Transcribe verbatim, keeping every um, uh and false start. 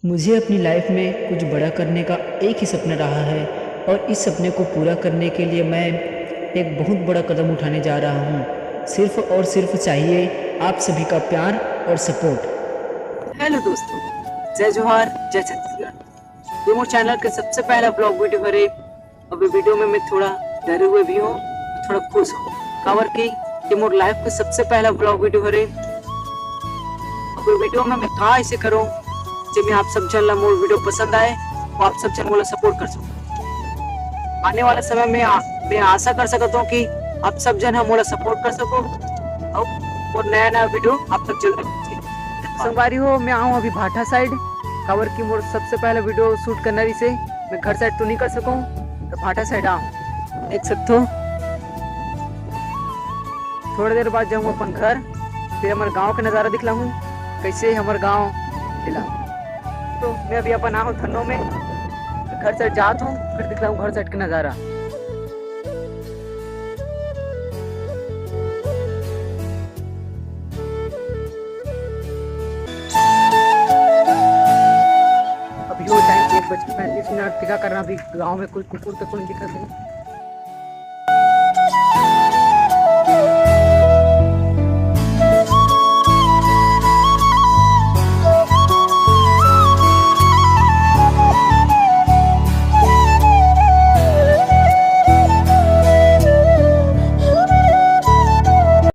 मुझे अपनी लाइफ में कुछ बड़ा करने का एक ही सपना रहा है और इस सपने को पूरा करने के लिए मैं एक बहुत बड़ा कदम उठाने जा रहा हूँ। सिर्फ और सिर्फ चाहिए आप सभी का प्यार और सपोर्ट। हेलो दोस्तों, जय जोहार, जय छत्तीसगढ़। ये मोर चैनल के सबसे पहला ब्लॉग वीडियो हरे। अभी वीडियो में मैं थोड़ा डरे हुए भी हूँ, थोड़ा खुश हूँ, काबर कि ये मोर लाइफ के सबसे पहला ब्लॉग वीडियो हरे। अभी वीडियो में मैं का ऐसे करूँ जेमे आप सब जन ला मोर वीडियो पसंद आए और आप सब जन मोला सपोर्ट कर सको। आने वाला समय में आ, मैं आशा कर सकता हूँ कि आप सब जन हम मोला सपोर्ट कर सको और, और नया नया वीडियो आप तक जल्दी पहुँचे। संगवारी हो, मैं आऊँ अभी भाटा साइड, काबर कि मोर सबसे पहला वीडियो शूट करना रहिसे। मैं घर साइड तो नहीं कर सकूँ, तो भाटा साइड आऊँ। देख सकते हो, थोड़ा देर बाद जाऊँ अपन घर, फिर हमर गांव के नज़ारा दिखलाहूँ, कैसे हमर गांव दिला। तो मैं अभी अपन आऊँ धन्नो में, घर साइड जात हूँ, फिर दिखलाहूँ घर साइड के नज़ारा। अभी वो टाइम एक बज के पैंतीस मिनट, देखा करना अभी गांव में कोई कुकुर तो कोई दिखा नहीं।